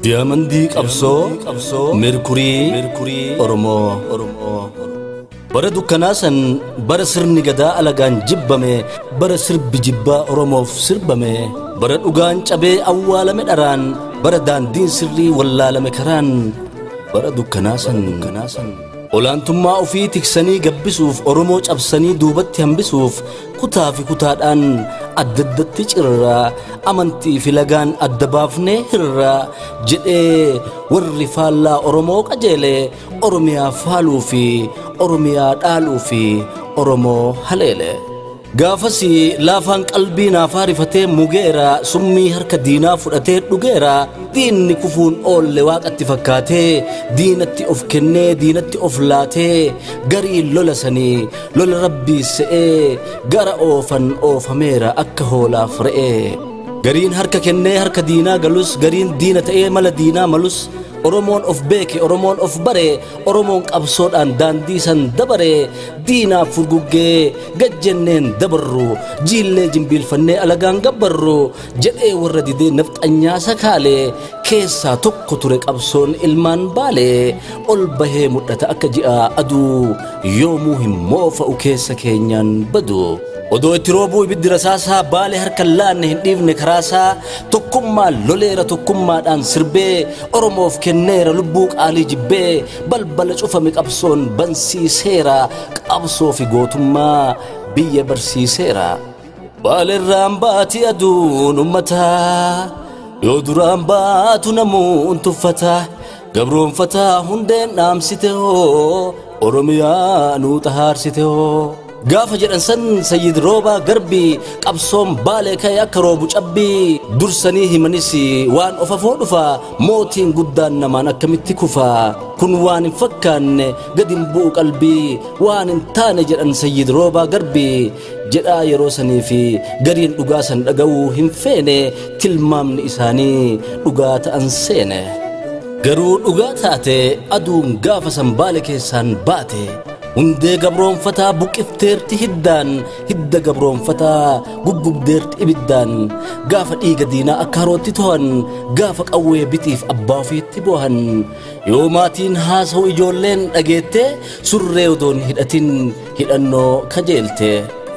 Diyaamandii qabsoo Meerkurii Oromoo. Bara dukkanaa san bara sirni gadaa alagaan jibbame, bara sirbi jibbaa Oromoof sirbame, bara dhugaan cabee awwaalame dharaan, bara daandiin sirrii wallaalame karaan, bara dukkanaa san olaantummaa ofii tiksanii gabbisuuf, Oromoo cabsanii duubatti hambisuuf, kutaa fi kutaadhaan adda addatti cirraa, amantii fi lagaan adda baafnee hirraa jedhee warri faallaa Oromoo qajeele, Oromiyaa faaluu fi Oromiyaa dhaaluu fi Oromoo haleele. Gaafas laafaan qalbii naafaa rifatee mugeera, summii harka diinaa fudhatee dhugeera, diinni kufuun oolle waaqatti fakkaatee, diinatti of kennee diinatti of laatee, garii lola sanii lola rabbii se'ee, gara oofan oofameera akka hoolaaf re'ee. Gariin harka kennee harka diinaa galus, gariin diina ta'ee mala diinaa malus, Oromoon of beeke, Oromoon of bare, Oromoon qabsoodhaan daandii san dabare, diinaaf furguggee gajjenneen dabarru, jiillee jimbiilfannee alagaan gabbarru jedhee warra didee nafxanyaa sakaalee, keessaa tokko ture qabsoon ilmaan baalee, ol bahee mul'ata akka ji'a aduu, yoomuu hin moofa'u keessa keenyaan badu. Odoo itti roobuu ibiddi rasaasaa baalee harka laanne hin dhiifne karaasaa, tokkummaa loleera tokkummaadhaan sirbee, Oromoof kenneera lubbuu qaalii jibbee, balbala cufame qabsoon bansiiseera, qabsoo fi gootummaa biyya barsiiseera. Baaleerraan baati aduun uummataa, yoo duraan baatu namuun tuffata, gabroonfataa hundeen dhaamsite hoo, Oromiyaa nuu xahaarsite hoo. Gaafa jedhan san Sayyid Roobaa Garbii, qabsoon baalee ka'e akka roobu cabbii, dursanii himanis waan of afoo dhufa, mootiin guddaan namaan akkamitti kufa, kun waan hin fakkaanne gadi hin bu'u qalbii, waan hin taane jedhan Sayyid Roobaa Garbii jedhaa yeroo sanii fi gariin dhugaa san dhaga'uu hin feene, tilmaamni isaanii dhugaa ta'an seene. Garuu dhugaa taate aduun gaafa san baale keessaan baate, hundee gabroonfataa buqqifteerti hiddaan, hidda gabroonfataa guggubdeerti ibiddaan, gaafa dhiiga diinaa akka harootti to'an, gaafa qawwee bitiif abbaa ofiitti boohan, yoo maatiin haasa'u ijoolleen dhageette, surree odoon hidhatin hidhannoo kajeelte.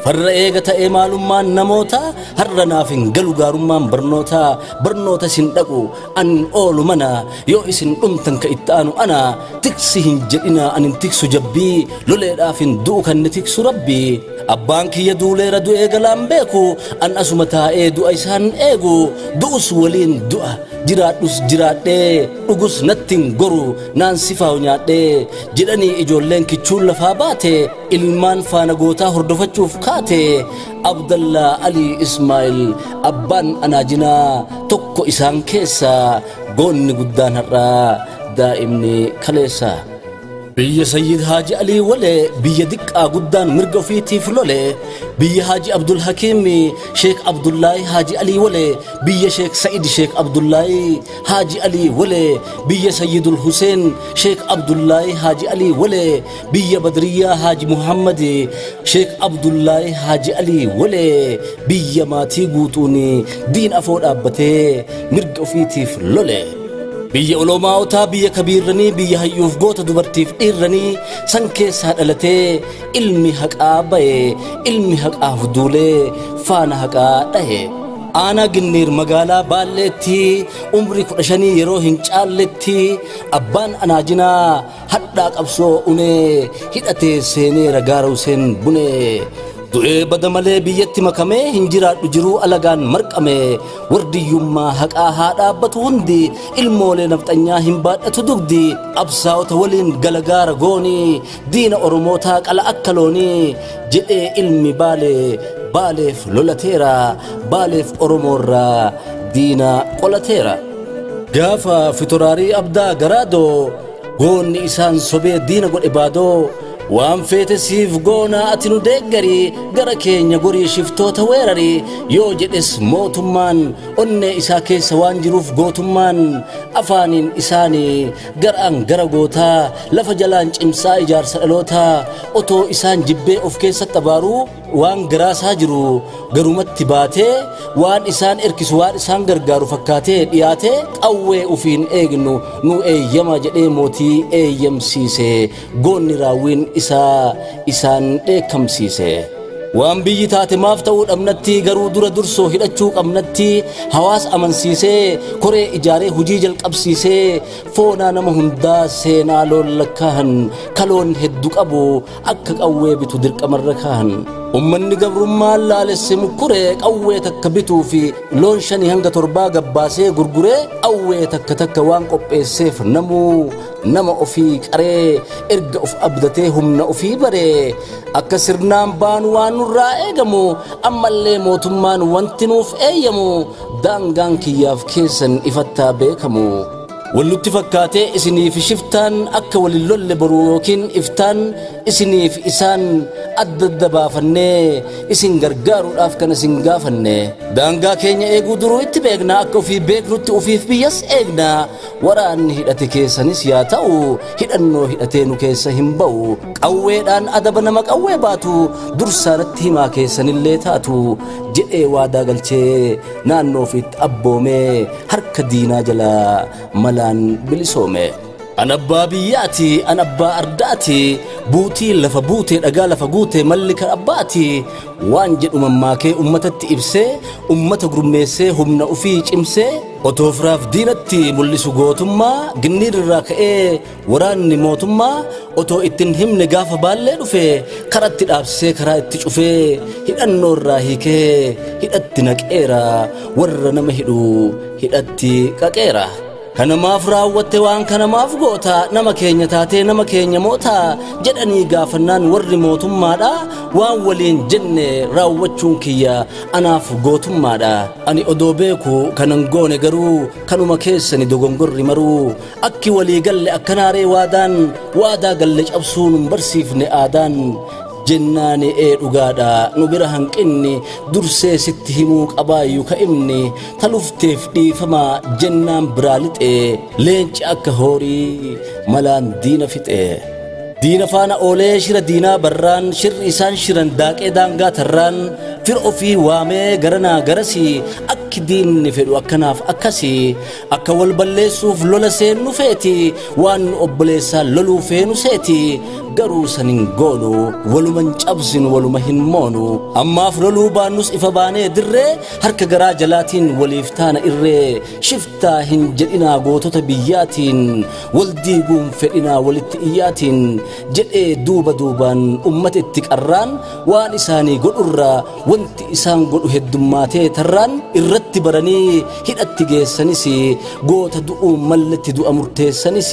Farra eega ta'ee maalummaan namoota, har'a naaf hin galu gaarummaan barnoota, barnoota isin dhaqu an oolu mana, yoo isin dhumtan ka itti aanu ana, tiksi hin jedhina an hin tiksu jabbii, loleedhaaf hin du'u kan ni tiksu rabbii. Abbaan kiyya duuleera du'ee galaan beeku, an asuma taa'ee du'a isaan eegu, du'us waliin du'a, jiraadhus jiraadhee, dhugus natti hin goru naan sifaa'u nyaadhee jedhanii ijoolleen kichuun lafaa baate, ilmaan faana gootaa hordofachuuf kaate. Abdallaa Alii Ismaa'il abbaan anaajinaa tokko isaan keessaa, goonni guddaan har'aa daa'imni kaleessa. Biyya Sayyid Haaji Alii Walee, biyya diqqaa guddaan mirga ofiitiif lole, biyya Haaji Abdul Hakiim Sheek Abdullaahi Haaji Alii Walee, biyya Sheek Sa'id Sheek Abdullaahi Haaji Alii Walee, biyya Sayyidul Huseen Sheek Abdullaahi Haaji Alii Walee, biyya Badriyyaa Haaji Muhammad Sheek Abdullaahi Haaji Alii Walee, biyya maatii guutuun diin afoo dhaabbatee mirga ofiitiif lole. Biyya olomaawotaa, biyya kabiirranii, biyya hayyuuf goota dubartiif dhiirranii, san keessaa dhalatee ilmi haqaa baye, ilmi haqaaf duulee faana haqaa dhahe. Aanaa Ginniir magaalaa Baalleetti umrii 15 yeroo hin caalletti, abbaan anaajinaa hadhaa qabsoo unee hidhatee seeneera gaara Huseen Bunee. Du'ee bada malee biyyatti makamee hin jiraadhu jiruu alagaan marqame, wardiyyummaa haqaa haa dhaabbatu hundi, ilmoolee nafxanyaa hin baadhatu dugdi, qabsaa'ota waliin galagaara goonii, diina Oromootaa qala akka loonii jedhee ilmi baalee baaleef lolateera, baaleef Oromoorraa diina qolateera. Gaafa fitoraarii Abdaa Garaadoo goonni isaan sobee diina godhe baadoo, Waan feete siif goonaa ati nu deeggarii gara keenya gorii shiftoota weerarii yoo jedhes mootummaan onnee isaa keessa waan jiruuf gootummaan afaaniin isaanii garaan gara gootaa lafa jalaan cimsaa ijaarsa dhalootaa otoo isaan jibbee of keessatti abaaruu waan garaasaa jiru garumatti baatee waan isaan erkisu waan isaan gargaaru fakkaatee dhiyaatee qawwee ufiin eegnu nu eeyyama jedhee mootii eeyyamsiise goonni raawwiin isaa isaan dheekkamsiise. Waan biyyi taate maaf ta'uu dhabnatti garuu dura dursoo hidhachuu qabnatti hawaasa amansiisee koree ijaaree hojii jalqabsiisee foonaa nama hundaa seenaa loon lakkaahan kaloon hedduu qabu akka qawwee bitu dirqamarra kaahan. Ummanni gabrummaan laalesse mukkuree qawwee takka bituu fi loon 5 hanga 7 gabbaasee gurguree qawwee takka takka waan qopheesseef namuu nama ofii qaree erga of abdatee humna ofii baree akka sirnaan baanu waan nurraa eegamu ammallee mootummaan wanti nuuf eeyyamu daangaan kiyyaaf keessan ifattaa beekamu. Wallutti fakkaatee isiniif shiftaan akka walin lolle boruu yookiin iftaan isiniif isaan adda adda baafannee isin gargaaruudhaaf kan isin gaafanne. Daangaa keenya eeguu duruu itti beekna akka ofii beeknutti ofiif biyyas eegna waraanni hidhate keessanis yaa ta'u hidhannoo hidhatee nu keessa hin ba'u qawweedhaan adaba nama qawwee baatu dursaanatti himaa keessanillee taatu jedhee waadaa galchee naannoo ofiitti abboomee harka diinaa jalaa malaan bilisoome. An abbaa biyyaati, an abbaa ardaati, buutii lafa buutee dhagaa lafa guutee malli kan abbaati waan jedhu mammaakee ummatatti ibsee ummata gurmeessee humna ofii cimsee otoo firaaf diinatti mul'isu gootummaa ginniir irraa ka'ee waraanni mootummaa otoo ittiin himne gaafa baallee dhufe karatti dhaabsisee karaa itti cufee hidhannoo irraa hiikee hidhatti naqeera warra nama hidhu hidhatti qaqeera. Kanamaaf raawwatte waan kanamaaf goota nama keenya taatee nama keenya moota jedhanii gaafannaan warri mootummaadha waan waliin jenne raawwachuun kiyya anaaf gootummaadha. Ani odoo beeku kanan goone garuu kanuma keessani dogongorri maruu akki walii galle akkanaaree waadaan waadaa galle cabsuun hin barsiifne aadaan jennaani ee dhugaadha nu bira hanqinni dursee sitti himuu qabaayyuu ka'imni talufteef dhiifama jennaan biraa lixee leenci akka horii malaan diina fixee. Diina faana oolee shira diinaa barraan shirri isaan shiran daaqee daangaa tarraan fir ofii waamee garanaa garasii akki diinni fedhu akkanaaf akkasii akka wal balleessuuf lola seennu feeti waan nu obboleessaa loluu feenu seeti garuu san hin goonu waluma hin cabsinu waluma hin moonu ammaaf loluu baannus ifa baanee dirree harka garaa jalaatiin waliif taana irree shiftaa hin jedhinaa gootota biyyaatiin wal diiguun fedhinaa walitti iyyaatiin jedhee duuba duubaan ummata itti qarraan waan isaanii godhurraa wanti isaan godhu heddummaatee tarraan irratti baranii hidhatti geessanis goota du'uun malletti du'a murteessanis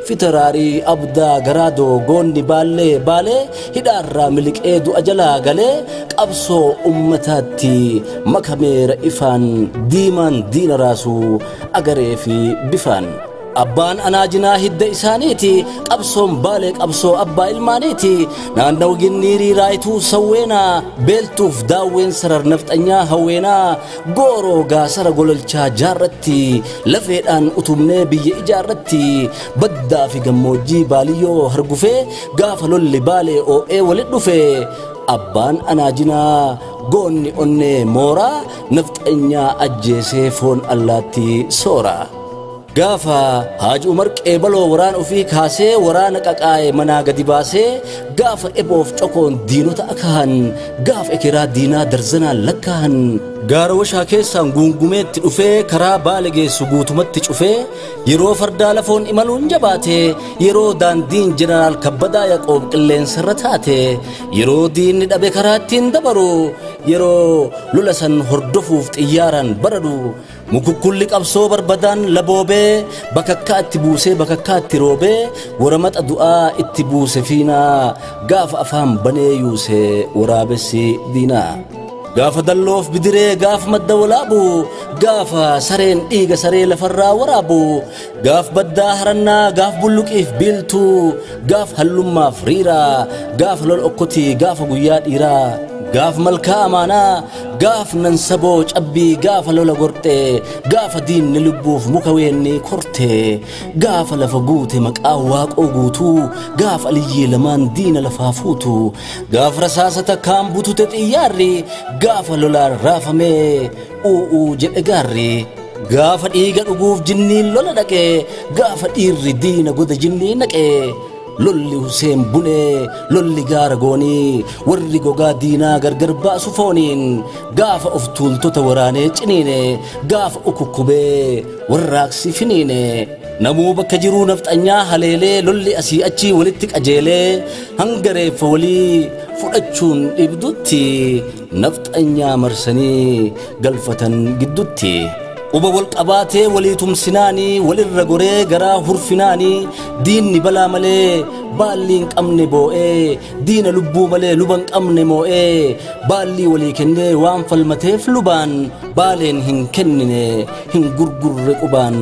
fitaraarii abdaa garaadoo goonni baallee baalee hidhaarraa miliqee du'a jalaa galee qabsoo ummataatti makameera ifaan diimaan diina raasuu agaree fi bifaan. Abbaan anaajinaa hidda isaaniiti qabsoon baalee qabsoo abbaa ilmaaniiti naannawa ginniirii raayituu sawweenaa beeltuuf daawween sarar nafxanyaa hawweenaa gooroo gaasara gololchaa jaarratti lafeedhaan utubnee biyya ijaarratti baddaa fi gammoojjii baaliyyoo hargufee gaafa lolli baalee oo'ee walit dhufe abbaan anaajinaa goonni onnee mooraa nafxanyaa ajjeesee foon allaatti soora. Gaafa Haaji Umar Qeebaloo waraan ofii kaasee waraana qaqaa'ee manaa gadi baasee gaafa eboof cokoon diinota akahan gaafa ekeraa diinaa darzanaan lakkaahan gaara washaa keessaan guungumeetti dhufee karaa baale geessu guutumatti cufee yeroo fardaa lafoon imaluun jabaate yeroo daandiin jeneraal Kabbadaa Yaqoob qilleensarra taate yeroo diinni dhabe karaa ittiin dabaru yeroo lola san hordofuuf xiyyaaraan baradu mukukkulli qabsoo barbadaan laboobee bakakkaa itti buusee bakakkaa itti roobee waramaxa du'aa itti buuse fiinaa gaafa afaan banee yuuse waraabessi diinaa. Gaafa dalloof bidiree gaaf madda walaabu gaafa sareen dhiiga saree lafarraa waraabu gaaf baddaa harannaa gaaf bulluqiif biiltuu gaaf hallummaaf riiraa gaaf lol okkotii gaafa guyyaa dhiiraa gaaf malkaa amaanaa gaaf nansaboo cabbii gaafa lola gortee gaafa diinni lubbuuf muka weenni kortee gaafa lafa guute maqaa waaqoo guutuu gaaf aliyyii lamaan diina lafaa fuutu gaaf rasaasa takkaan butute xiyyaarri gaafa lolaan raafamee u'uu jedhe gaarri gaafa dhiiga dhuguuf jinniin lola dhaqee gaafa dhiirri diina goda jinnii naqee lolli Hussein Bunee lolli gaara goonii warri gogaa diinaa gargar baasu fooniin gaafa of tuultota waraanee ciniine gaafa ukukkubee warraaqsi finiine namuu bakka jiruu nafxanyaa haleelee lolli asii achii walitti qajeelee hanga reeffa walii fudhachuun dhibdutti nafxanyaa marsanii galfatan giddutti. Quba wal qabaatee walii tumsinaanii walirra goree garaa hurfinaanii diinni balaa malee baalli hin qabne boo'ee diina lubbuu malee luba hin qabne moo'ee baallii walii kennee waan falmateef lubaan baaleen hin kennine hin gurgurre qubaan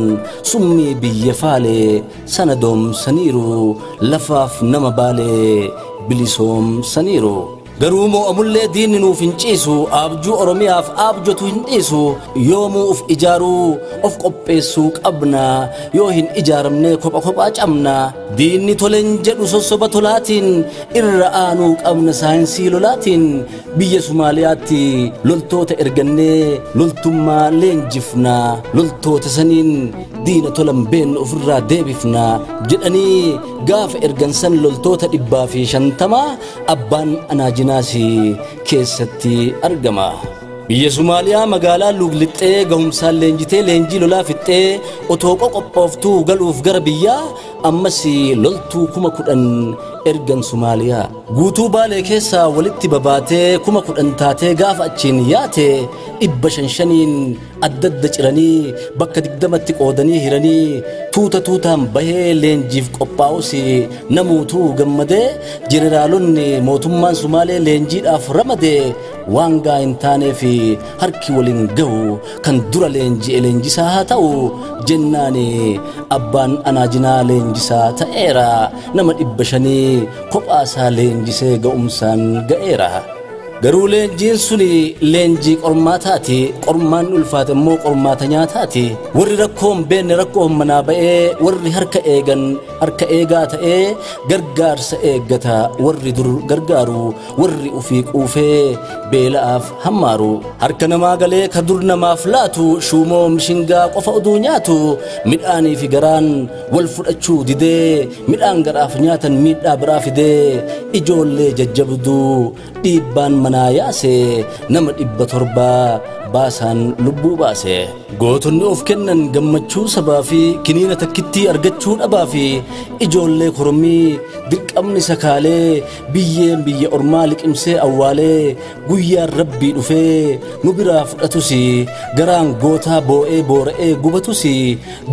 summii biyya faalee sana doomsaniiru lafaaf nama baalee bilisoomsaniiru. Garuu moo'amullee diinni nuuf hin ciisu abjuu Oromiyaaf abjotu hin dhiisu yoomuu of ijaaruu of qopheessuu qabna yoo hin ijaaramne kopha kophaa cabna diinni tolen jedhu sossoba tolaatiin irra aanuu qabna saayinsii lolaatiin biyya Somaaliyaatti loltoota ergannee loltummaa leenjifna loltoota saniin diina tolan beennu ofirraa deebifna jedhanii gaafa ergan san loltoota 150 abbaan anaajinaasi keessatti argama. Biyya Somaaliyaa magaalaa Luglixxee gahumsaan leenjitee leenjii lolaa fixxee otoo qoqophooftuu galuuf gara biyyaa ammas loltuu 10,000 ergan Somaaliyaa. Guutuu Baalee keessaa walitti babaatee 10,000 taatee gaafa achiin yaate 500 adda adda ciranii bakka 20tti qoodanii hiranii tuuta tuutaan bahee leenjiif qophaa'us namuutuu gammadee jeneraalonni mootummaan Somaalee leenjiidhaaf ramadee waan gaa hin taaneef harki waliin gahu kan dura leenji'e leenjisaa haa ta'u jennaan abbaan anaajinaa leenjisaa ta'eera nama 500 kophaasaa leenjisee ga'umsaan ga'eera. Garuu leenjiin suni leenjii qormaataati qormaan ulfaate immoo qormaata nyaataati warri rakkoo hin beekne rakkoo manaa ba'ee warri harka eegan harka eegaa ta'ee gargaarsa eeggata warri dur gargaaru warri ufii quufee beela'aaf hammaaru harka namaa galee ka dur namaaf laatu shuumoo mishingaa qofa oduu nyaatu midhaanii fi garaan wal fudhachuu didee midhaan garaaf nyaatan miidhaa biraa fidee ijoollee jajjabduu dhiibbaan manaa yaase nama 700 baasaan lubbuu baase. Gootonni of kennan gammachuu sabaa fi kiniina takkittii argachuu dhabaa fi ijoollee korommii dirqamni sakaalee biyyeen biyya ormaa liqimsee awwaalee guyyaan rabbii dhufee nu biraa fudhatus garaan gootaa boo'ee boora'ee gubatus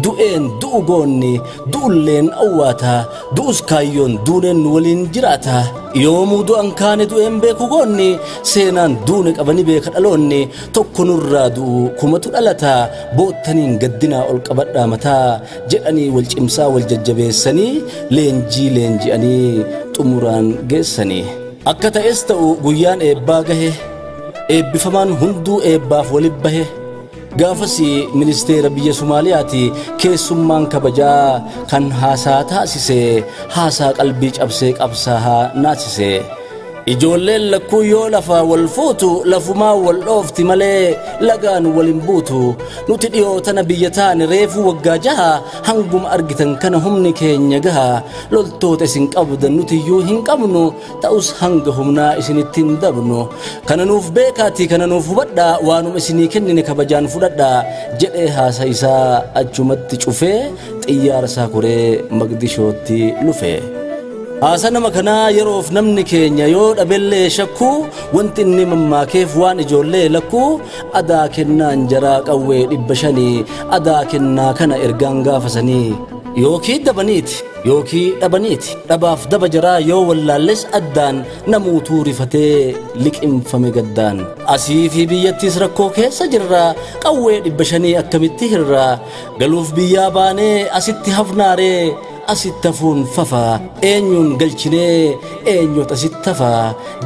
du'een du'u goonni du'ulleen awwaata du'us kaayyoon duuneen nu waliin jiraata yoomuu du'an kaane du'een beeku goonni seenaan duune qabani beeka dhaloonni tokko nurraa du'u kumatu dhalata boottaniin gaddinaa ol qabadhaa mataa jedhanii wal cimsaa wal jajjabeessanii leenjii leenji'anii xumuraan geessanii. Akka ta'es ta'u guyyaan eebbaa gahe eebbifamaan hunduu eebbaaf walib bahe gaafas ministeera biyya Somaaliyaati keessummaan kabajaa kan haasaa taasise haasaa qalbii cabsee qabsaa naasise. Ijoolleen lakkuu yoo lafaa wal fuutu lafumaa wal dhoofti malee lagaan wal hin buutu nuti dhiyoo tana biyya taane reefuu waggaa jaha hanguma argitan kana humni keenya gaha loltoota isin qabdan nuti iyyuu hin qabnu ta'us hanga humnaa isinitti hin dabnu kana nuuf beekaatii kana nuuf hubadhaa waanuma isinii kennine kabajaan fudhadhaa jedhee haasa isaa achumatti cufee xiyyaara isaa koree Maqdishootti lufe. Haasa nama kanaa yeroof namni keenya yoo dhabellee shakkuu wanti inni mammaakeef waan ijoollee lakkuu adaa kennaan jaraa qawwee 500 adaa kennaa kana ergaan gaafasanii yookiin dabaniiti. Yookii dhabaniiti dhabaaf daba jaraa yoo wallaalles addaan namuutuu rifatee liqimfame gaddaan. Asii fi biyyattis rakkoo keessa jirra qawwee 500 akkamitti hirra galuuf biyyaa baanee asitti hafnaaree asitti hafuun fafa eenyuun galchinee eenyuut asitti hafa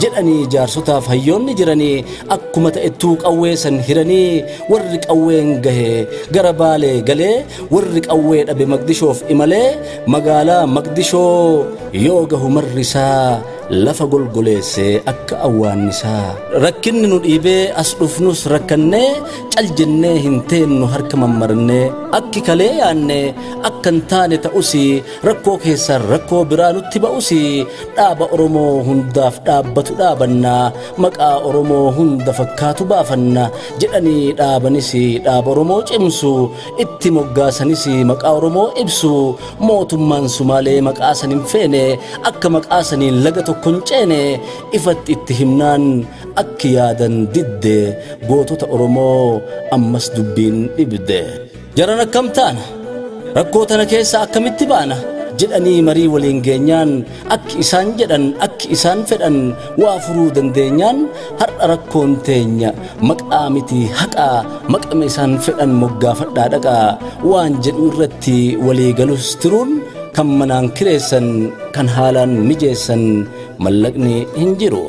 jedhanii jaarsotaaf hayyoonni jiranii akkuma ta'ettuu qawwee san hiranii warri qawween gahe gara Baalee galee warri qawwee dhabe Maqdishoof imalee magaalaa Maqdishoo yoo gahu marrisaa lafa golgoleessee akka awwaannisaa. Rakkinni nu dhiibee as dhufnus rakkannee cal jennee hin teennu harka mammarnee akki kalee yaanne akka hin taane ta'usi rakkoo keessaan rakkoo biraa nutti ba'usi dhaaba Oromoo hundaaf dhaabbatu dhaabannaa maqaa Oromoo hunda fakkaatu baafanna jedhanii dhaabanis dhaaba Oromoo cimsu itti moggaasanis maqaa Oromoo ibsu mootummaan Sumaalee maqaa san hin feene akka maqaa saniin laga tokko hin ceene ifatti itti himnaan akki yaadan didde gootota Oromoo ammas dubbiin dhibde. Jaran akkam taana rakkoo tana keessa akkamitti baana jedhanii marii waliin geenyaan akki isaan jedhan akki isaan fedhan waa furuu dandeenyaan har'a rakkoon teenya maqaa miti haqaa maqame isaan fedhan moggaafadhaa dhaqaa waan jedhu irratti walii galus tiruun kan manaan kireessan kan haalaan mijeessan mallaqni hin jiru.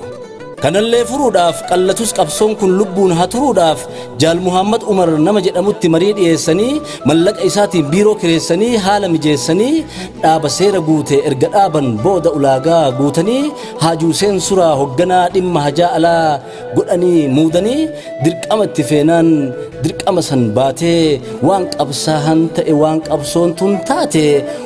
Kanallee furuudhaaf qallatus qabsoon kun lubbuun haa turuudhaaf Jaal Muhammad Umar nama jedhamutti marii dhiyeessanii mallaqa isaatiin biiroo kireessanii haala mijeessanii dhaaba seera guute erga dhaaban booda ulaagaa guutanii Haajii Huseen Suraa hogganaa dhimma hajaa alaa godhanii muudanii dirqama itti feenaan dirqama san baatee waan qabsaahan ta'e waan qabsoon tun taate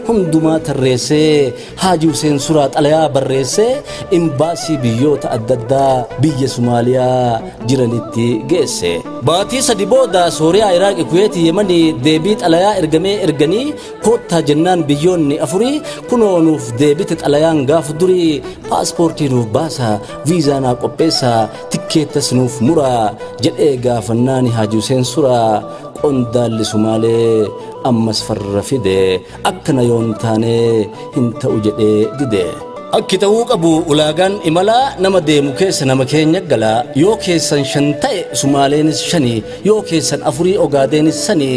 hundumaa tarreessee Haajii Huseen Suraa xalayaa barreessee imbaasii biyyoota adda addaa biyya Somaaliyaa jiranitti geesse. Baatii sadi booda Sooriyaa, Iraaqi, Kuweetii, Yemanii deebii xalayaa ergamee erganii koottaa jennaan biyyoonni afurii kunoo nuuf deebite xalayaan gaafa durii paaspoortii nuuf baasa, viizaa naa qopheessa, tikkeettas nuuf muraa jedhee gaafannaani Haajii Huseen Suraa qondaalli Sumaalee ammas farra fide akkana yoon taane hin ta'u jedhee dide. Akki ta'uu qabu ulaagaan imalaa nama deemu keessa nama keenya galaa yoo keessan 5 ta'e Sumaaleenis 5 yoo keessan 4 Ogaadeenis 3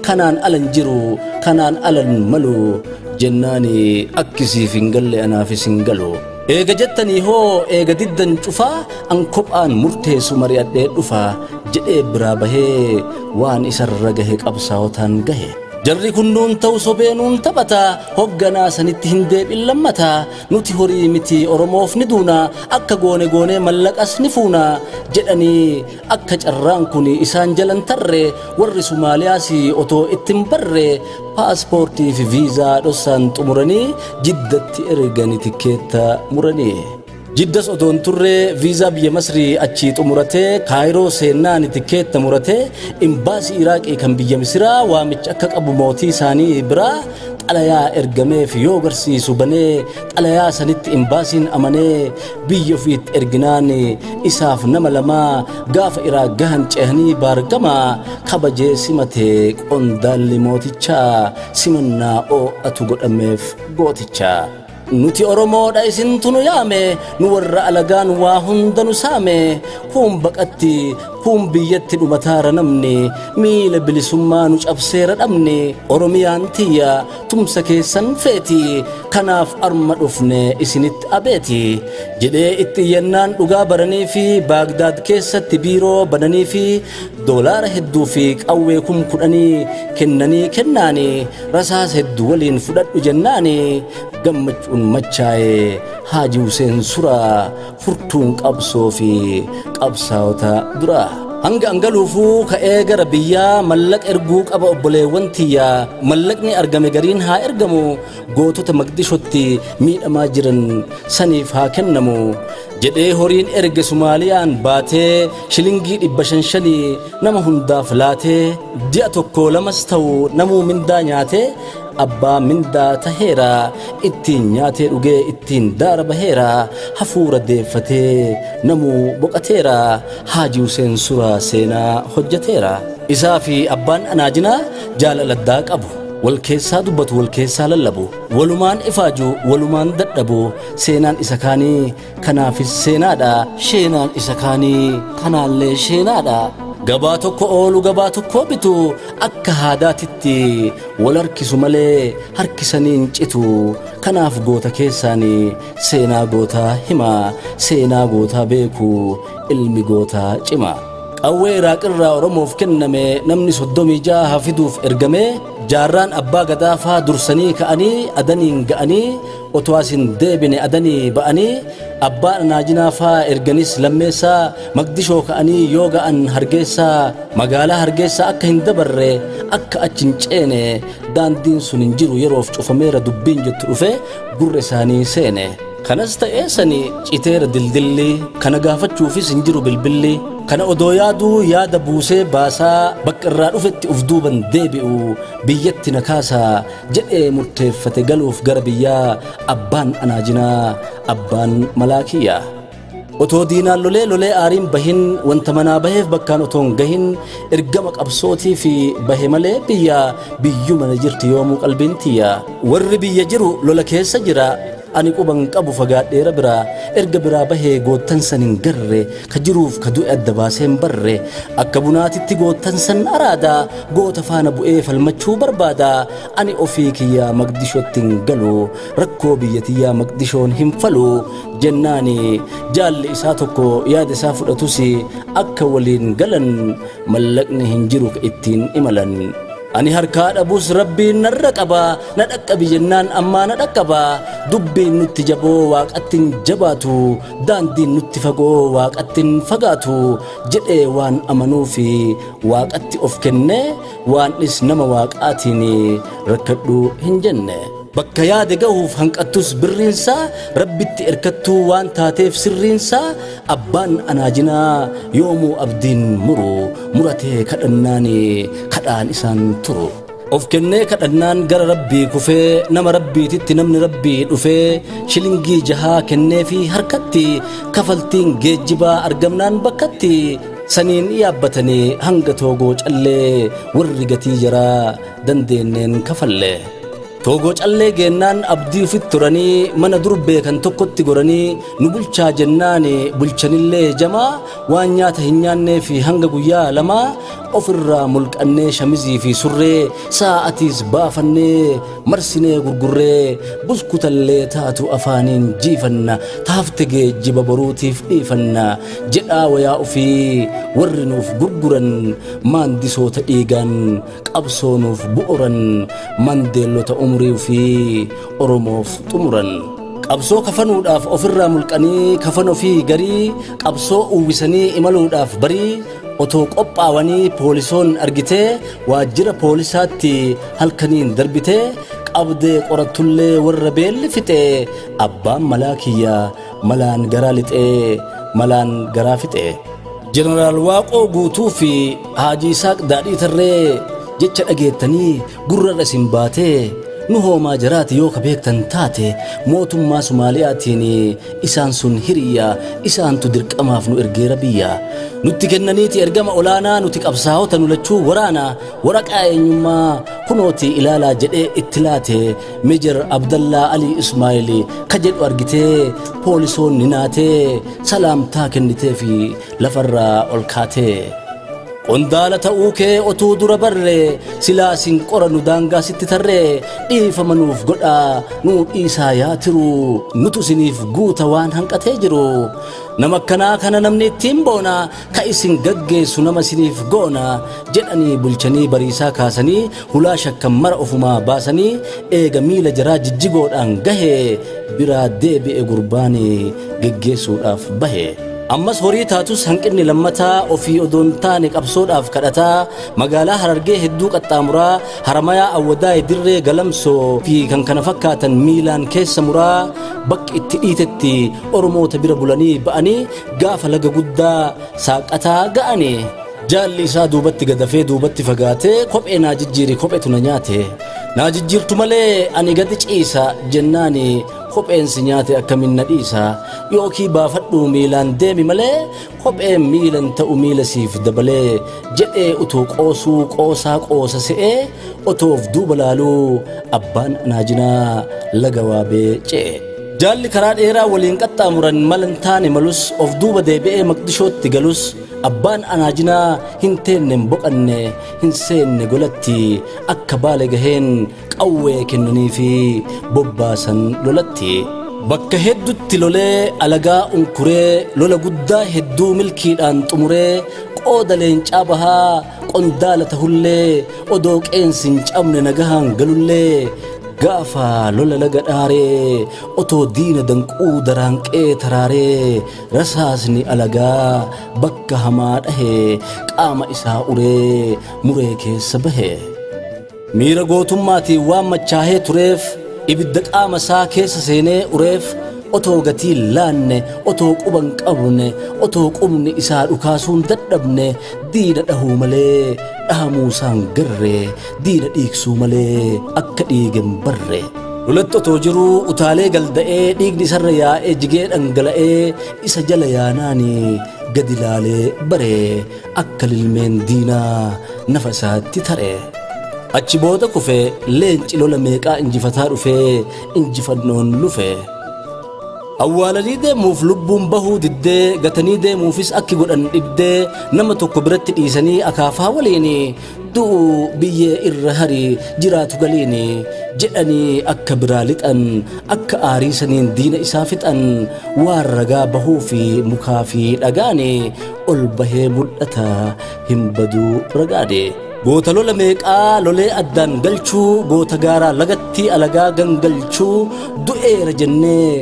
kanaan alan jiru kanaan alan malu jennaani akkisiif hin galle anaafis hin galu. Eega jettanii hoo eega diddan cufaa an kophaan murteessu mari'adhee dhufaa jedhee biraa bahee waan isarra gahe qabsaawotaan gahe. Jarri kunnuun ta'u sobeenuun taphata hogganaa sanitti hin deebiin lammata nuti horii miti Oromoof ni duuna akka goone goonee mallaqas ni fuuna jedhanii akka carraan kun isaan jalan tarre warri Somaaliyaas otoo ittiin barre paaspoortii fi viizaa dhossaan xumuranii Jiddatti erganii tikkeetta muranii. Jiddas otoon turre viizaa biyya Masrii achii xumuratee Kaayiroo seennaan tikkeetta muratee imbaasii Iraaqii kan biyya Misiraa waamicha akka qabu mootii isaanii biraa xalayaa ergameef yoo garsiisu banee xalayaa sanitti imbaasiin amanee biyya ofiitti erginaan isaaf nama lamaa gaafa Iraaq gahan ceehanii baargamaa kabajee simatee qondaalli mootichaa simannaa oo'atu godhameef gootichaa. Nuti Oromoodha isintu nu yaame nu warra alagaan waa hunda nu saame kun baqatti kun biyyatti dhumataara namni miila bilisummaa nu cabseera dhabne Oromiyaan tiyya tumsa keessan feeti kanaaf arma dhufne isinitti abeeti jedhee itti iyyannaan dhugaa baranii fi Baagdaad keessatti biiroo bananii fi doolaara hedduu fi qawwee 10,000 kennanii kennaani rasaas hedduu waliin fudhadhu jennaani gammachuun machaa'ee Haajii Huseen Suraa furtuun qabsoo fi qabsaa'ota dura. Hanga angaluufuu ka'ee gara biyyaa mallaqa erguu qaba obboleewwan tiyyaa mallaqni argame gariin haa ergamu gootota Maqdishootti miidhamaa jiran saniif haa kennamu jedhee horiin erge Sumaaliyaan baatee shilingii 505 nama hundaaf laatee ji'a 1 2 ta'u namuu mindaa nyaatee abbaa mindaa taheera ittiin nyaatee dhugee ittiin daara baheera hafuura deeffatee namuu boqateera Haajii Huseen Suraa seenaa hojjeteera. Isaa fi abbaan anaajinaa jaalala addaa qabu. Wal keessaa dubbatu wal keessaa lallabu walumaan ifaaju walumaan dadhabu seenaan isa kaanii kanaafis seenaadha sheenaan isa kaanii kanaallee sheenaadha gabaa tokko oolu gabaa tokko bitu akka haadaatitti wal harkisu malee harkisanii hin citu kanaaf goota keessaanii seenaa gootaa hima seenaa gootaa beeku ilmi gootaa cima. Qawwee Iraaqirraa Oromoof kenname namni 36 fiduuf ergame jaarraan abbaa gadaa faa dursanii ka'anii adaniin ga'anii otoo asin deebine adanii ba'anii abbaa anaajinaa faa erganis lammeessaa Maqdishoo ka'anii yoo ga'an Hargeysaa magaalaa Hargeysaa akka hin dabarre akka achi hin ceene daandiin sun hin jiru yeroof cufameera dubbiin jettu dhufe gurra isaanii seene. Kanas ta'ee sani citeera dildilli kana gaafachuufis hin jiru bilbilli kana odoo yaaduu yaada buusee baasaa bakka irraa dhufetti uf duuban deebi'u biyyatti na kaasaa jedhee murteeffate galuuf gara biyyaa abbaan anaajinaa abbaan malaakiyyaa. Otoo diinaan lolee lolee aariin bahin wanta manaa baheef bakkaan otoo hin gahin ergama qabsootii fi bahe malee biyya biyyuma na jirti yoomuu qalbiin tiyya warri biyya jiru lola keessa jira ani quban qabu fagaadheera biraa erga biraa bahee goottan san hin garre ka jiruuf ka du'e adda baasee hin barre akka bunaatitti goottan san araada goota faana bu'ee falmachuu barbaada ani ofii kiyyaa Maqdishootti hin galu rakkoo biyya tiyyaa Maqdishoon hin falu jennaani jaalli isaa tokko yaada isaa fudhatus akka waliin galan mallaqni hin jiru ka ittiin imalan. Ani harkaa dhabus rabbiin narra qaba na dhaqqabi jennaan ammaa na dhaqqaba dubbiin nutti jaboo waaqatti hin jabaatu daandiin nutti fagoo waaqatti hin fagaatu jedhee waan amanuufi waaqatti of kenne waan is nama waaqaatiin rakkadhu hin jenne. Bakka yaade gahuuf hanqattus birriinsaa rabbitti erkattuu waan taateef sirriinsaa abbaan anaajinaa yoomuu abdiin muru muratee kadhannaan kadhaan isaan turu. Of kennee kadhannaan gara rabbii kufee nama rabbiititti namni rabbii dhufee shilingii 6 kennee fi harkatti kafaltiin geejjibaa argamnaan bakkatti saniin yaabbatanii hanga toogoo callee warri gatii jaraa dandeenneen kafalle. Toogoo callee geennaan abdii ofitti turanii mana dur beekan tokkotti goranii nu bulchaa jennaan bulchanillee jamaa waan nyaata hin nyaannee fi hanga guyyaa 2 ofirraa mulqannee shamizii fi surree sa'aatiis baafannee marsinee gurgurree buskutallee taatu afaaniin jiifanna taafte geejjiba boruutiif dhiifanna jedhaa wayaa ofii warri nuuf gurguran maandisoota dhiigaan qabsoo nuuf bu'uran mandeellota umurii fi Oromoof xumuran. Qabsoo kafanuudhaaf ofirraa mulqanii kafan ofii garii qabsoo uwwisanii imaluudhaaf barii otoo qophaawanii poolisoon argitee waajjira poolisaatti halkaniin darbitee qabdee qorattullee warra beelli fixee abbaan malaa kiyyaa malaan garaa lixee malaan garaa fixee. Jeneraal Waaqoo Guutuu fi Haajii Isaaq Daadhii Tarree jecha dhageettanii gurrarra isin baatee nu hoomaa jaraati yoo ka beektan taate mootummaa Soomaaliyaatiin isaan sun hiriyya isaantu dirqamaaf nu ergeera biyya nutti kennaniiti ergama olaanaa nuti qabsaa'ota nu lachuu waraana waraqaa eenyummaa kunooti ilaalaa jedhee itti laate Meejar Abdallaa Alii Ismaa'eel ka jedhu argitee poolisoonni naatee salaamtaa kennitee fi lafarraa ol kaatee. Qondaala ta'uu kee otuu dura barree silaa sin qoranu daangaa sitti tarree dhiifama nuuf godhaa nuu dhiisaa yaa tiru nutu isiniif guuta waan hanqatee jiru nama akkanaa kana namni ittiin boona ka isin gaggeessu nama isiniif goona jedhanii bulchanii bariisaa kaasanii hulaa shakkan mara ofumaa baasanii eega miila jaraa jijjigoodhaan gahe biraa deebi'e gurbaanii geggeessuudhaaf bahe. Ammas horii taatus hanqinni lammataa ofii odoon taane qabsoodhaaf kadhataa magaalaa Harargee hedduu qaxxaamuraa Haramayaa Awwadaay Dirree Galamsoo fi kan kana fakkaatan miilaan keessa muraa bakki itti dhiitetti Oromoota bira bulanii ba'anii gaafa laga guddaa saaqataa ga'anii. Jaalli isaa duubatti gadafee duubatti fagaatee kophee naa jijjiiri kopheetu na nyaate naa jijjiirtu malee ani gadi ciisa jennaani Kopheen si nyaate akkamiin na dhiisa yookii baafadhuu miilaan deemi malee kopheen miilan ta'u miila siif dabalee jedhee utuu qoosuu qoosaa qoosa se'ee otoof duuba laaluu abbaan anaajinaa laga waabee ce'e. Jaalli karaa dheeraa waliin qaxxaamuran malan taane malus of duuba deebi'ee maqdishootti galus abbaan anaajinaa hin teenne hin boqanne hin seenne golatti akka baale gaheen qawwee kennanii fi bobbaasan lolatti. Bakka hedduutti lolee alagaa unkuree lola guddaa hedduu milkiidhaan xumuree qooda leencaa bahaa qondaala tahullee odoo qeensi hin cabne nagahaan galullee gaafa lola laga dhaaree otoo diina danquu daraanqee taraaree rasaasni alagaa bakka hamaa dhahee qaama isaa uree muree keessa bahe. Miira gootummaatiin waan machaahee tureef ibidda qaama isaa keessa seenee ureef otoo gatii laanne otoo quban qabne otoo qubni isaa dhukaasuun dadhabne diina dhahuu malee dhahamuu isaan garree diina dhiigsuu malee akka dhiigen barre. Lolatti otoo jiruu utaalee galda'ee dhiigni isarra yaa'ee jigee dhangala'ee isa jala yaanaani gadi laalee baree akka lilmeen diinaa nafa isaatti taree. Achi booda kufee leenci lola meeqaa injifataa dhufee injifannoon lufe. Awwaalanii deemuuf lubbuun bahuu diddee gatanii deemuufis akki godhan dhibdee nama tokko biratti dhiisanii akaafaa waliin du'u biyyee irra hari jiraatu galiin jedhanii akka biraa lixan akka aariisaniin diina isaa fixan waan ragaa bahuu fi mukaa fi dhagaan ol bahee mul'ata hin baduu ragaade. Goota lola meeqaa lolee addaan galchuu goota gaaraa lagatti alagaa gangalchuu du'eera jennee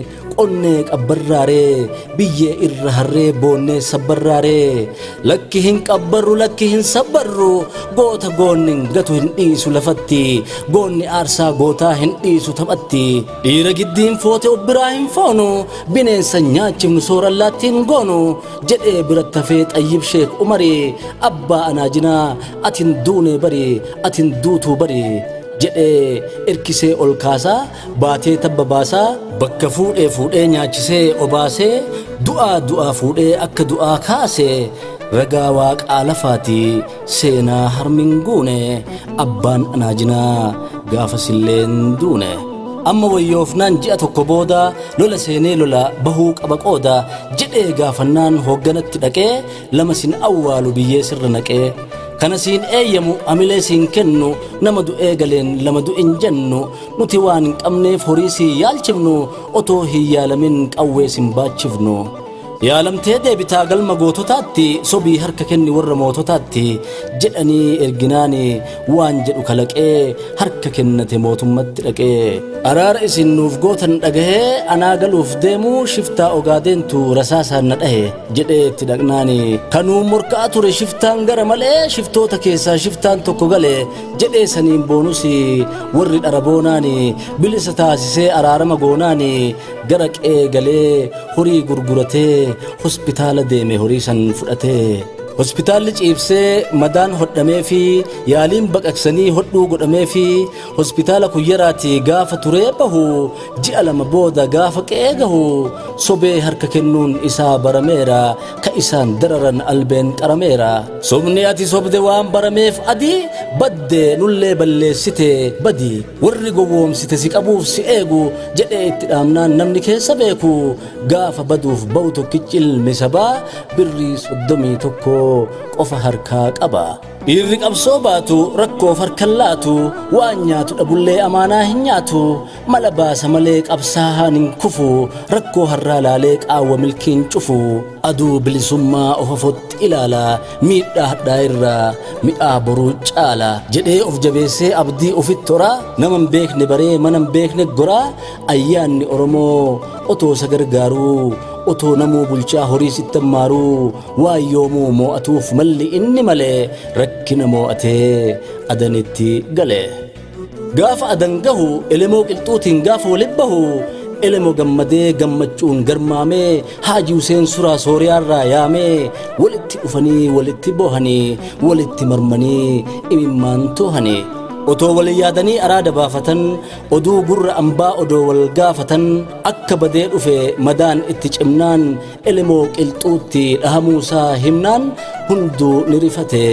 qonnee qabbarraaree biyyee irra harree boonnee sabbarraaree lakki hin qabbarru lakki hin sabbarru goota goonni hin gatu hin dhiisu lafatti goonni aarsaa gootaa hin dhiisu taphatti dhiira giddiin foote of biraa hin foonu bineensa nyaachifnu soorallaatti hin goonu jedhee biratti hafee Xayyib Sheek Umarii abbaa anaajinaa atin duune bari atin duutuu bari jedhee erkisee ol kaasaa baatee tabba baasaa bakka fuudhee fuudhee nyaachisee obaasee du'aa du'aa fuudhee akka du'aa kaasee ragaa waaqaa lafaati seenaa harmin guune abbaan anaajinaa gaafasilleen duune. Amma wayyoofnaan ji'a tokko booda lola seenee lola bahuu qaba qooda jedhee gaafannaan hoogganatti dhaqee lama sin awwaalu biyyee sirra naqee. Kana siin eeyyamu amilee siin kennu nama du'ee galeen lama du'in jennu nuti waan hin qabneef horii si yaalchifnu otoo hin yaalamin qawwee sin baachifnu. Yaalamtee deebitaa galma goototaatti sobii harka kenni warra moototaatti jedhanii erginaani waan jedhu kalaqee harka kennate mootummatti dhaqee. Araara isin nuuf gootan dhagahee anaa galuuf deemuu shiftaa ogaadeentu rasaasaan na dhahe jedhee itti dhaqnaani. Kanuu morkaa ture shiftaan gara malee shiftoota keessaa shiftaan tokko gale jedhee saniin boonus warri dhara boonaani bilisa taasisee araarama goonaani gara qe'ee galee horii gurguratee hospitaala deeme horii san fudhatee. Hospitaalli ciibsee madaan hodhamee fi yaaliin baqaqsanii hodhuu godhamee fi hospitaala kuyyaraatii gaafa turee bahu ji'a lama booda gaafa qe'ee gahu sobee harka kennuun isaa barameera ka isaan dararan albeen qarameera. Sobni ati sobde waan barameef adii badde nullee balleessite badi warri gowwoomsite si qabuuf si eegu jedhee itti dhaamnaan namni keessa beeku gaafa baduuf ba'u tokkichi ilmi sabaa birrii 31 qofa harkaa qaba. Dhiirri qabsoo baatu rakkoof harkan laatu waan nyaatu dhabullee amaanaa hin nyaatu mala baasa malee qabsaa'aan hin kufu rakkoo harraa laalee qaawwa milkiin cufu aduu bilisummaa of afotti ilaala miidhaa hadhaa irraa mi'aa boruu caala jedhee of jabeessee abdii ofitti horaa nama hin beekne baree mana hin beekne goraa ayyaanni Oromoo otoo isa gargaaruu otoo namuu bulchaa horii sitti ammaaruu waan yoomuu moo'atuuf malli inni malee rakkina moo'atee adanitti gale. Gaafa adan gahu elemoo qilxuutiin gaafa waliin bahu elemoo gammadee gammachuun garmaamee Haaji Huseen Suraa Sooriyaarraa yaamee walitti dhufanii walitti boohanii walitti marmanii imimmaan toohanii. Otoo wal yaadanii araada baafatan oduu gurra ambaa odoo wal gaafatan akka badee dhufe madaan itti cimnaan Elemoo Qilxuutti dhahamuusaa himnaan hunduu ni rifate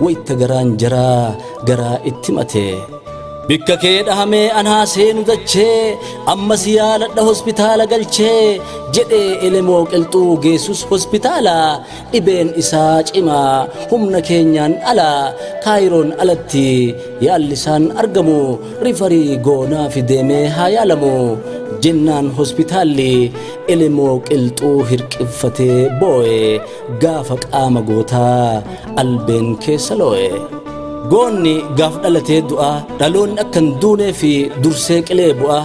wayitta garaan jaraa garaa itti mate. Bikka kee dhahamee anaa seenu dachee ammas yaaladha hospitaala galchee jedhee Elemoo Qilxuu geessus hospitaala dhibeen isaa cimaa humna keenyaan ala Kaayiroon alatti yaalli isaan argamu rifarii goonaa fi deemee haa yaalamu jennaan hospitaalli Elemoo Qilxuu hirqiffatee boo'e gaafa qaama gootaa albeen keessa loo'e. Goonni gaaf dhalatee du'a dhaloonni akka hin duunee fi dursee qilee bu'a.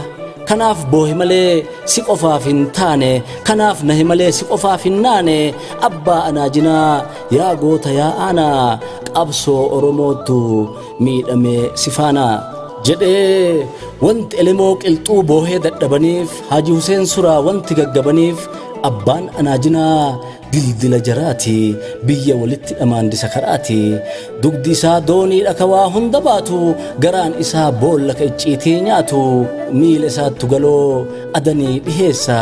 Kanaaf boohe malee si qofaaf hin taane kanaaf nahe malee si qofaaf hin naane abbaa anaajinaa yaa goota yaa aanaa qabsoo Oromootu miidhamee si faana. Jedhee wanti Elemoo Qilxuu boohee dadhabaniif Haaji Huseen Suraa wanti gaggabaniif abbaan anaajinaa dildila jaraati biyya walitti dhamaandisa karaati dugdi isaa doonii dhakawaa hunda baatu garaan isaa boolla ka icciitii nyaatu miila isaattu galoo adanii dhiheessa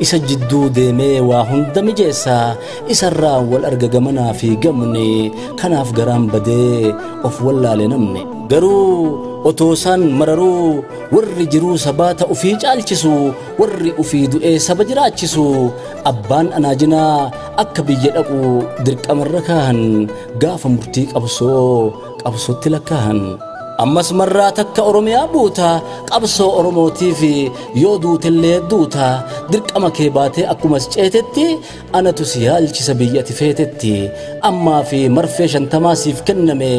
isa jidduu deemee waa hunda mijeessa isarraa wal arga gamanaa fi gamni kanaaf garaan badee of wallaale namni garuu otoo isaan mararuu warri jiruu sabaa ta ufii caalchisu warri ufii du'ee saba jiraachisu abbaan anaajinaa akka biyya dhaqu dirqamarra kaahan gaafa murtii qabsoo qabsootti lakkaahan. Ammas marraa takka Oromiyaa buuta qabsoo Oromootiif yoo duutellee duuta dirqama kee baatee akkumas ceetetti anatu si yaalchisa biyya ati feetetti ammaa fi marfee 50 siif kenname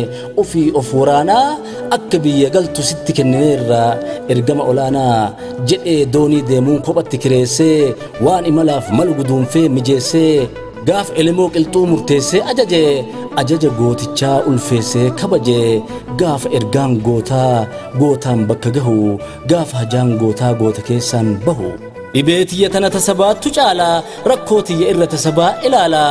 ofii of waraanaa akka biyya galtu sitti kennineerra ergama olaanaa jedhee doonii deemuun kophatti kireessee waan imalaaf malu guduunfee mijeessee gaaf Elemoo Qilxuu murteessee ajaje ajaja gootichaa ulfeessee kabaje gaafa ergaan gootaa gootaan bakka gahu gaafa hajaan gootaa goota keessaan bahu. Dhibee tiyya tana tasabaattu caala rakkoo tiyya irra tasabaa ilaala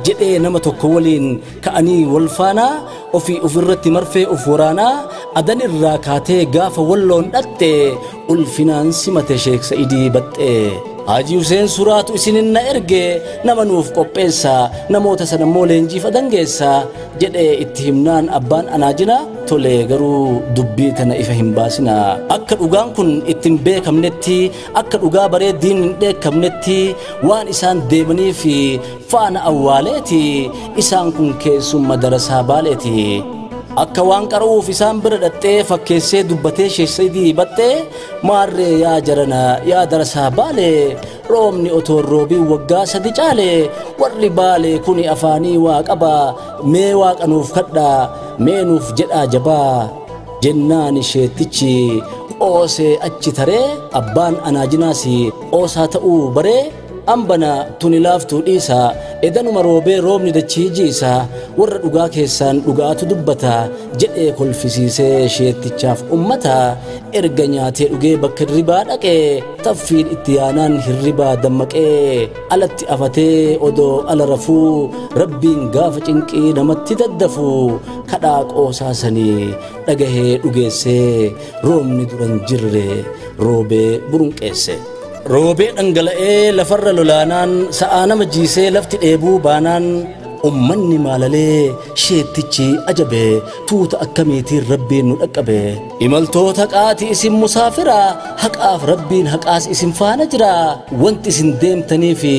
jedhee nama tokko waliin ka'anii wal faanaa ofii ofirratti marfee of waraanaa adan irraa kaatee gaafa walloon dhatte ulfinaan simate Sheek Sa'idii baxxee. Haaji Huseen Suraatu isinin na erge nama nuuf qopheessa namoota sana immoo leenjiif adangeessa jedhee itti himnaan abbaan anaajina tole garuu dubbii tana ifa hin baasina akka dhugaan kun ittiin beekamnetti akka dhugaa bareediin hin dheekkamnetti waan isaan deemanii fi faana awwaaleeti isaan kun keessumma darasaa baaleeti. Akka waan qara'uuf isaan bira dhattee fakkeessee dubbatee Sheek Sa'idii baxxee maarree yaa jarana yaa darasaa baalee roobni otoo roobiin waggaa 3 caalee warri baalee kuni afaanii waa qaba mee waaqa nuuf kadhaa mee nuuf jedhaa jabaa jennaan isheettichi qoosee achi taree abbaan anaajinaas qoosaa ta'uu baree ambana tuni laaftuu dhiisa edanuma roobee roobni dachii jiisa warra dhugaa keessaan dhugaatu dubbata jedhee kolfisiisee sheettichaaf ummata erga nyaatee dhugee bakka hirribaa dhaqee taffiin itti yaanaan hirribaa dammaqee alatti afatee odoo ala rafuu rabbiin gaafa cinqii namatti daddafu kadhaa qoosaasanii dhagahee dhugeessee roobni duran jirre roobee burunqeesse. Roobee dhangala'ee lafarra lolaanaan sa'aa nama jiisee lafti dheebuu baanaan ummanni maalalee sheettichi ajabe tuuta akkamiitiin rabbiin nu dhaqqabe. Imaltoota qaati isin musaafira haqaaf rabbiin haqaas isin faana jira wanti isin deemtanii fi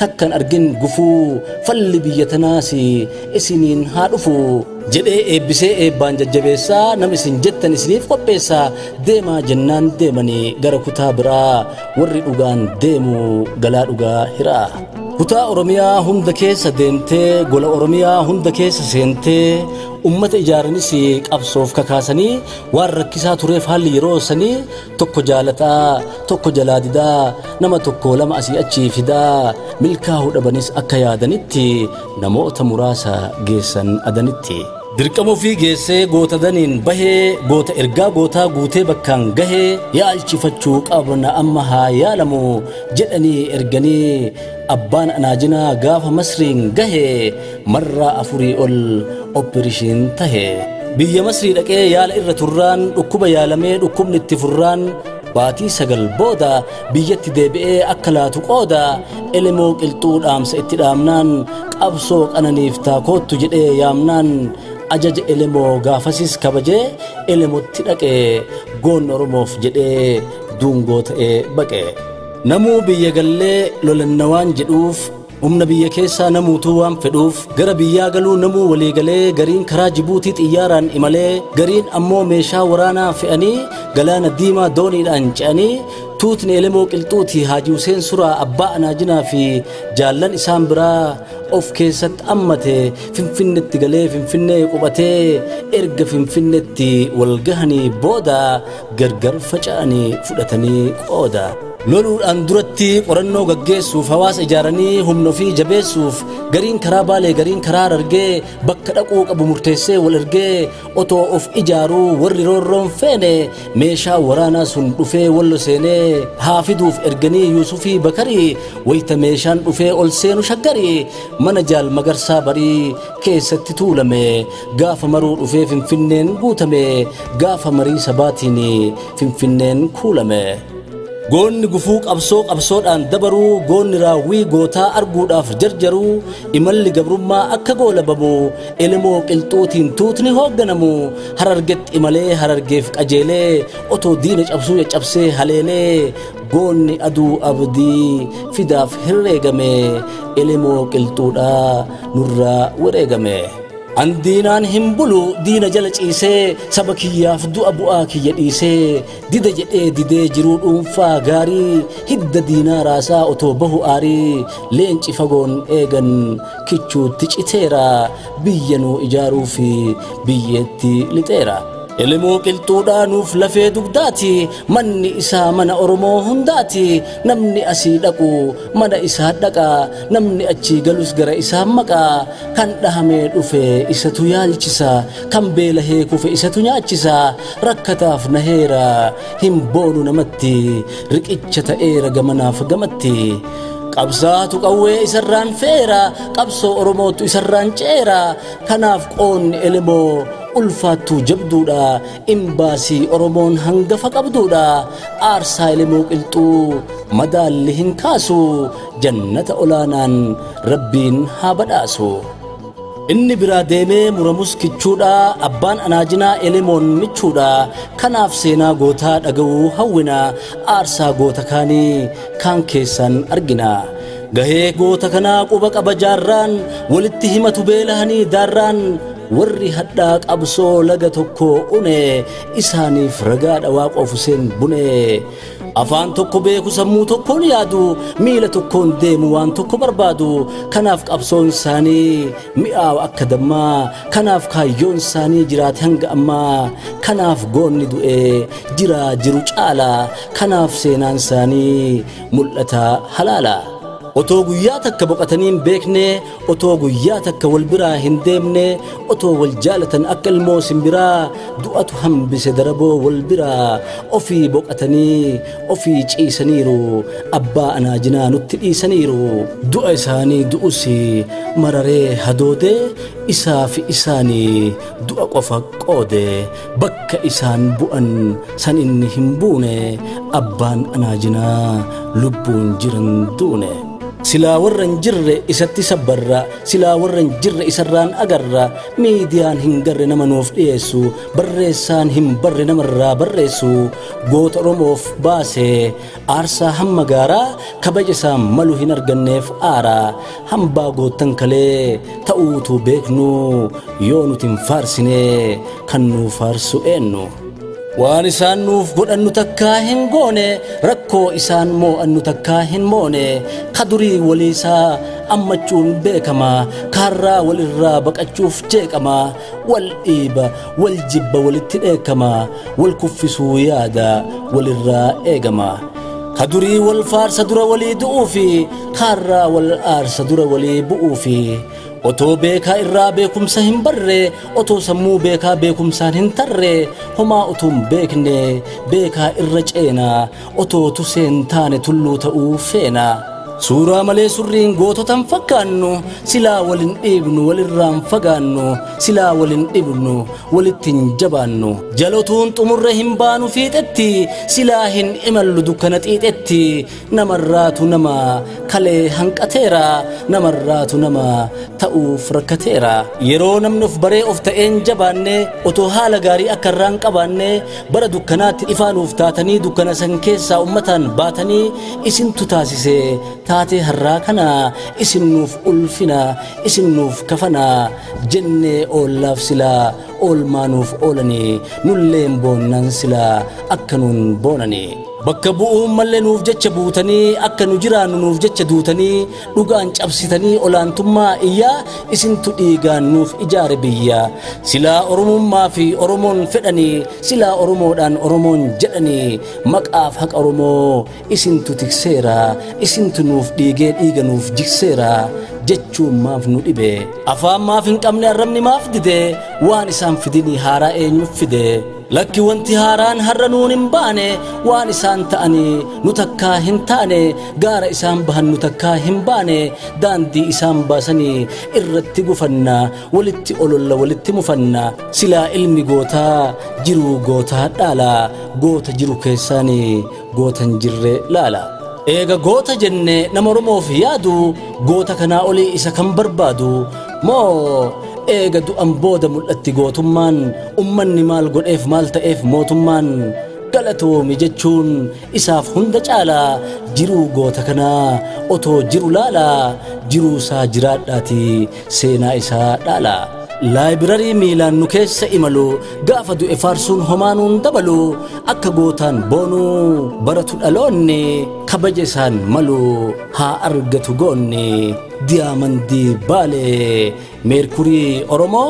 takkan argin gufuu falli biyya tanaas isiniin haa dhufu. Jedhee eebbisee eebbaan jajjabeessaa nama isin jettan isiniif qopheessaa deemaa jennaan deemanii gara kutaa biraa warri dhugaan deemu galaa dhugaa hiraa. Kutaa Oromiyaa hunda keessa deemtee gola Oromiyaa hunda keessa seentee ummata ijaaranis qabsoof kakaasanii waan rakkisaa tureef haalli yeroo sanii tokko jaalataa tokko jalaa didaa nama tokko lama asii achi fidaa milkaa'uu dhabanis akka yaadanitti namoota muraasa geessan adanitti. Dirqama ofii geessee goota daniin bahee goota ergaa gootaa guutee bakkaan gahee yaalchifachuu qabna amma haa yaalamu jedhanii erganii abbaan anaajinaa gaafa Masriin gahee marraa 4 ol opereeshin tahe. Biyya Masrii dhaqee yaala irra turraan dhukkuba yaalamee dhukkubni itti furraan baatii 9 booda biyyatti deebi'ee akka laatu qooda Elemoo Qilxuu dhaamsa itti dhaamnaan qabsoo qananiif taakootu jedhee yaamnaan ajaja Elemoo gaafasis kabajee Elemotti dhaqee goon Oromoof jedhee duungoo ta'ee baqe. Namuu biyya gallee lolanna waan jedhuuf humna biyya keessaa namuutuu waan fedhuuf gara biyyaa galuu namuu walii galee gariin karaa Jibuutii xiyyaaraan imalee gariin ammoo meeshaa waraanaa fe'anii galaana diimaa dooniidhaan ce'anii tuutni Elemoo Qilxuutii Haaji Huseen Suraa abbaa Anaajinaa fi jaallan isaan biraa of keessatti ammate Finfinneetti galee Finfinnee qubatee erga Finfinneetti wal gahanii booda gargar faca'anii fudhatanii qooda. Loluudhaan duratti qorannoo gaggeessuuf hawaasa ijaaranii humna ofii jabeessuuf gariin karaa Baalee gariin karaa Harargee bakka dhaquu qabu murteessee wal ergee otoo of ijaaruu warri roorroon feene meeshaa waraanaa sun dhufee wallo seenee haa fiduuf erganii Yuusufii Bakarii wayita meeshaan dhufee ol seenu Shaggarii mana Jaal Magarsaa Barii keessatti tuulame gaafa maruu dhufee Finfinneen guutame gaafa marii sabaatiin Finfinneen kuulame. Goonni gufuu qabsoo qabsoodhaan dabaruu goonni raawwii gootaa arguudhaaf jarjaruu imalli gabrummaa akka goolabamu Elemoo Qilxuutiin tuutni hoogganamu Harargetti imalee Harargeef qajeelee otoo diina cabsuu caccabsee haleelee goonni aduu abdii fidaaf herreegame Elemoo Qilxuudhaa nurraa wareegame. Andiinaan hin bulu diina jala ciisee saba kiyyaaf du'a bu'aa kiyya dhiisee dida jedhee didee jiruu dhuunfaa gaarii hidda diinaa raasaa otoo bahu aarii leenci fagoon eegan kichuutti citeera biyya nuu ijaaruu fi biyyeetti lixeera. Elemoo Qilxuudhaa nuuf lafee dugdaati manni isaa mana Oromoo hundaati namni asii dhaqu mana isaa dhaqa namni achii galus gara isaa maqa kan dhahamee dhufe isatu yaalchisa kan beelahee kufe isatu nyaachisa rakkataaf naheera hin boonu namatti riqicha ta'eera gamanaaf gamatti. Qabsaatu qawwee isarraan feera qabsoo Oromootu isarraan ceera kanaaf qoonni Elemoo ulfaattuu jabduudha imbaasii Oromoon hangafa qabduudha aarsaa Elemoo Qilxuu madaalli hin kaasu jannata olaanaan Rabbiin haa badhaasu. Inni biraa deemee muramus kichuudha abbaan Anaajinaa Elemoon michuudha kanaaf seenaa gootaa dhaga'uu hawwina aarsaa goota kaanii kaan keessan argina. Gahee goota kanaa quba qaba jaarraan walitti himatu beelahanii daarraan warri hadhaa qabsoo laga tokko une isaaniif ragaadha Waaqoof Huseen bune. Afaan tokko beeku sammuu tokkoon yaadu miila tokkoon deemu waan tokko barbaadu kanaaf qabsoon isaanii mi'aawa akka dammaa kanaaf kaayyoon isaanii jiraate hanga ammaa kanaaf goonni du'ee jiraa jiru caala kanaaf seenaan isaanii mul'ata halaala. Otoo guyyaa takka boqotanii hin beekne otoo guyyaa takka wal biraa hin deemne otoo wal jaalatan akka ilmoo simbiraa du'atu hambise daraboo wal biraa ofii boqotanii ofii ciisaniiru abbaa Anaajinaa nutti dhiisaniiru du'a isaanii du'us mararee hadoodee isaa fi isaanii du'a qofa qoode bakka isaan bu'an san inni hin buune abbaan Anaajinaa lubbuun jiran duune. Silaa warra hin jirre isatti sabbarra silaa warra hin jirre isarraan agarra miidiyaan hin garre nama nuuf dhiyeessu barreessaan hin barre namarraa barreessu goota Oromoof baase aarsaa hamma gaaraa kabaja isaa malu hin arganneef aaraa hambaa goottan kalee ta'uutu beeknu yoo nuti hin faarsine kan nu faarsu eenyu. Waan isaan nuuf godhannu takkaa hin goone rakkoo isaan moo'annu takkaa hin moone kadurii waliisaa ammachuun beekama kaarraa walirraa baqachuuf jeeqama wal dhiiba wal jibba walitti dheekama wal kuffisuu yaada walirraa eegama. Kadurii wal faarsa dura walii du'uufi kaarraa wal aarsa dura walii bu'uufi. Otoo beekaa irraa beekumsa hin barre otoo sammuu beekaa beekumsaan hin tarre homaa otoo hin beekne beekaa irra ceena otoo tuseen taane tulluu ta'uu feena. Suuraa malee surriin goototan fakkaannu silaa walin dhiibnu walirraan fagaannu silaa walin dhibnu walitti hin jabaannu jalotuun xumurre hin baanu fiixetti silaa hin imallu dukkana xiixetti namarraatu nama kalee hanqateera namarraatu nama ta'uuf rakkateera yeroo namni of baree of ta'een jabaanne otoo haala gaarii akka irraan qabaanne bara dukkanaatti ifaanuuf taatanii dukkana san keessaa ummataan baatanii isintu taasise taatee har'aa kana isin nuuf ulfina isin nuuf kafana jennee oollaaf silaa oolmaanuuf oolanii nulleen boonnan silaa akka nuun boonanii. Bakka bu'uun mallee nuuf jecha buutanii akka nu jiraannu nuuf jecha duutanii dhugaan cabsitanii olaantummaa iyyaa isintu dhiigaan nuuf ijaare biyya silaa oromummaa fi oromoon fedhanii silaa oromoodhaan oromoon jedhanii maqaaf haqa oromoo isintu tikseera isintu nuuf dhiigee dhiiga nuuf jigseera jechuun maaf nu dhibe afaan maaf hin qabne arrabni maaf dide waan isaan fidinii haaraa eenyuuf fide. Lakki wanti haaraan har'a nuun hin baane waan isaan ta'anii nu takkaa hin taane gaara isaan bahan nu takkaa hin baane daandii isaan baasanii irratti gufanna walitti ololla walitti mufanna silaa ilmi gootaa jiruu gootaa dhaala goota jiru keessaanii goota hin jirre laala. Eega goota jenne nama Oromoof yaadu goota kanaa olii isa kan barbaadu moo eega du'an booda mul'atti gootummaan ummanni maal godheef maal ta'eef mootummaan galatoomi jechuun isaaf hunda caala jiruu goota kanaa otoo jiru laala jiruu isaa jiraadhaati seenaa isaa dhaala. Laayibirarii miilaan nu keessa imalu gaafa du'e faarsuun homaanuun dabalu akka gootaan boonuu baratu dhaloonni kabaja isaan malu haa argatu goonni diyaamandii baalee meerkurii Oromoo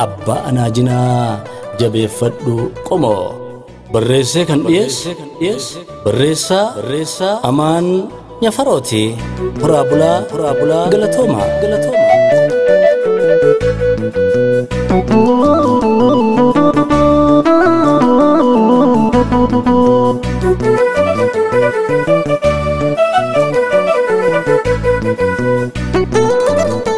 abbaa anaajinaa jabeeffadhu qomoo. Barreessee kan dhiyeesse barreessaa Amaan Nyafarooti. Horaa bulaa galatooma. Thank you.